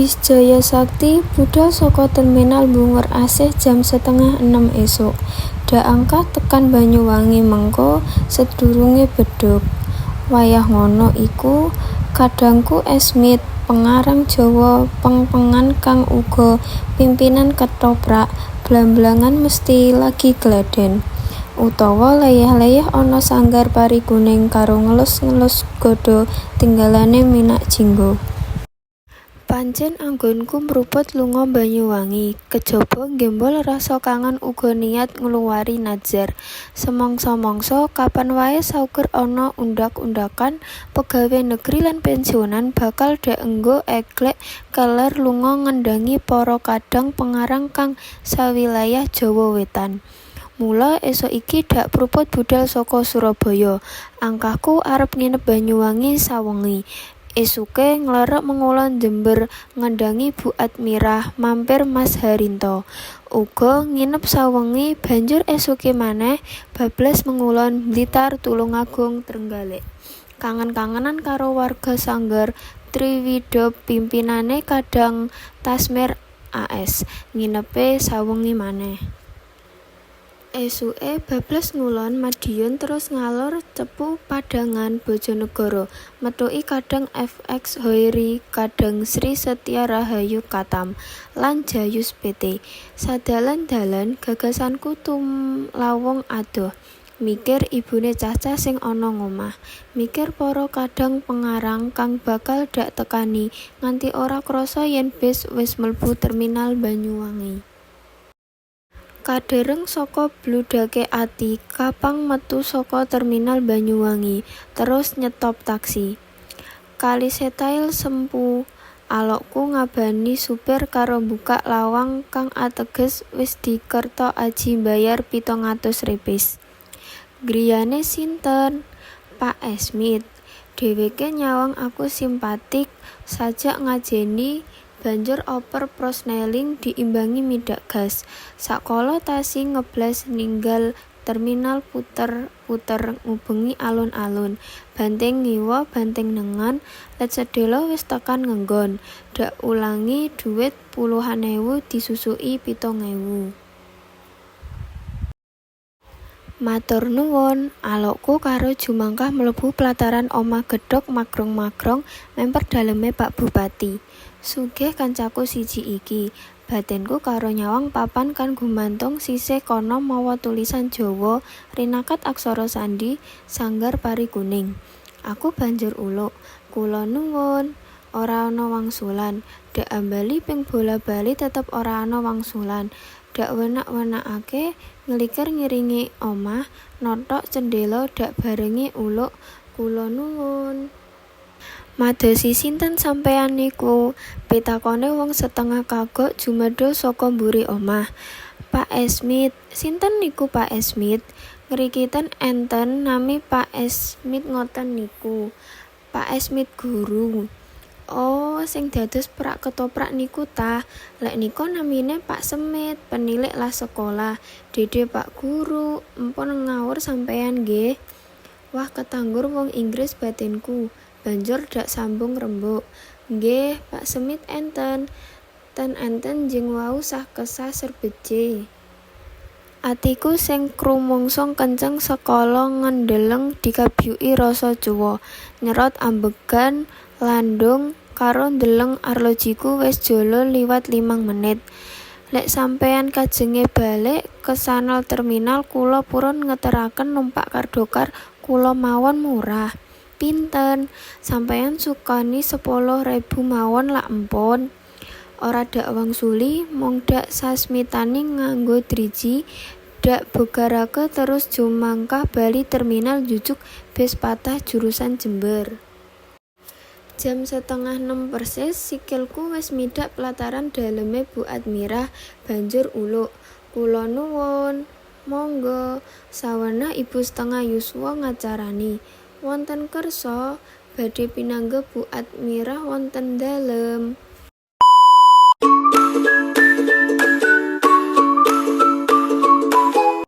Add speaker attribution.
Speaker 1: Bis Jaya Sakti budal saka Terminal Bungur Asih jam 5.30 esuk. Dak angkah tekan Banyuwangi mengko sedurunge bedug. Wayah ngono iku, kadangku Esmit, pengarang Jawa pengpengan kang uga pimpinan kethoprak Blang-blangan mesthi lagi gladhen, utawa leyeh-leyeh ana sanggar Parikuning karo ngelus-ngelus gada tinggalane Minak Jinggo. Pancen anggonku mruput lunga Banyuwangi, kejaba nggembol rasa kangen uga niat ngluwari nadzar. Samangsa-mangsa kapan wae sauger ana undhak-undhakan pegawe negeri lan pensiunan bakal dak enggo eglek keler lunga ngendangi para kadang pengarang kang sawilayah Jawa Wetan. Mula esuk iki dak pruput budal saka Surabaya. Angkahku arep nginep Banyuwangi sawengi. Esuke nglerek mengulon Jember ngendangi Bu Admirah mampir Mas Harinto. Uga nginep sawengi banjur esuke maneh bablas mengulon Blitar Tulungagung Trenggalek. Kangen-kangenan karo warga sanggar Triwida pimpinane Kadang Tasmir AS. Nginepe sawengi maneh. Esuke bablas ngulon Madiun terus ngalor Cepu Padangan Bojonegoro methuki Kadang FX Hoeri Kadang Sri Setya Rahayu Katam lan Jayus Pt. Sadalan-dalan gagasanku tumlawung adoh. Mikir ibune cah-cah sing ana ngomah. Mikir para kadang pengarang kang bakal dak tekani nganti ora krasa yen bis wis mlebu terminal Banyuwangi. Kadereng saka bludake ati kapang metu saka terminal Banyuwangi, terus nyetop taksi. Kalisetail sempu, alokku ngabani supir karo mbukak lawang kang ateges wis dikerta aji mbayar 700 repis. Griyane sinten? Pak Esmit. Dheweke nyawang aku simpatik sajak ngajeni banjur oper prosneling diimbangi midak gas. Sakala tasi ngeblas ninggal terminal puter-puter ngubengi alun-alun, banting ngiwa banting nengen, let sedhela wis tekan ngenggon. Dak ulangi dhuwit puluhan ewu disusuki 7.000. Matur nuwun, alokku karo jumangkah mlebu plataran omah gedhog magrong-magrong memper daleme Pak Bupati. Sugih kancaku siji iki, batinku karo nyawang papan kang gumantung sisih kono mawa tulisan Jawa rinakat aksara sandi Sanggar Parikuning. Aku banjur uluk, "Kula nuwun." Ora ana wangsulan. Dak ambali ping bola-bali tetep ora ana wangsulan. Dak wenak-wenakake nglikir ngiringi omah, nothok cendhela dak barengi uluk, "Kula nuwun." Madosi sinten sampeyan niku? Pitakone wong setengah kagok jumedhul saka mburi omah. Pak Esmit. Sinten niku Pak Esmit? Ngriki ten enten nami Pak Esmit ngoten niku. Pak Esmit guru. Oh, sing dados prak ketoprak niku tah? Lek nika namine Pak Semit, penilik las sekolah. Dede Pak Guru, empun ngawur sampeyan nggih. Wah, ketanggur wong Inggris batinku. Banjur dak sambung rembug. Nggih, Pak Semit enten. Ten enten njing wau sah kesah serbet J. Atiku sing krumungsung kenceng sekala ngendeleng dikabyuki rasa cuwa. Nyerot ambegan landhung karo ndeleng arlojiku wis jolo liwat 5 menit. Lek sampeyan kajenge balik kesanel terminal kula purun ngeteraken numpak kardokar kula mawon murah. Pinten? Sampeyan sukani 10.000 mawon lak empun. Ora dak wangsuli, mung dak sasmitani nganggo driji, dak begarake terus jumangkah bali terminal njujug bis patah jurusan Jember. Jam 5.30 persis sikilku wis midak plataran daleme Bu Admirah banjur uluk, "Kula nuwun." "Mangga." Sawenah ibu setengah yuswa ngacarani. "Wonten kersa? Badhe pinanggih Bu Admirah wonten dalem."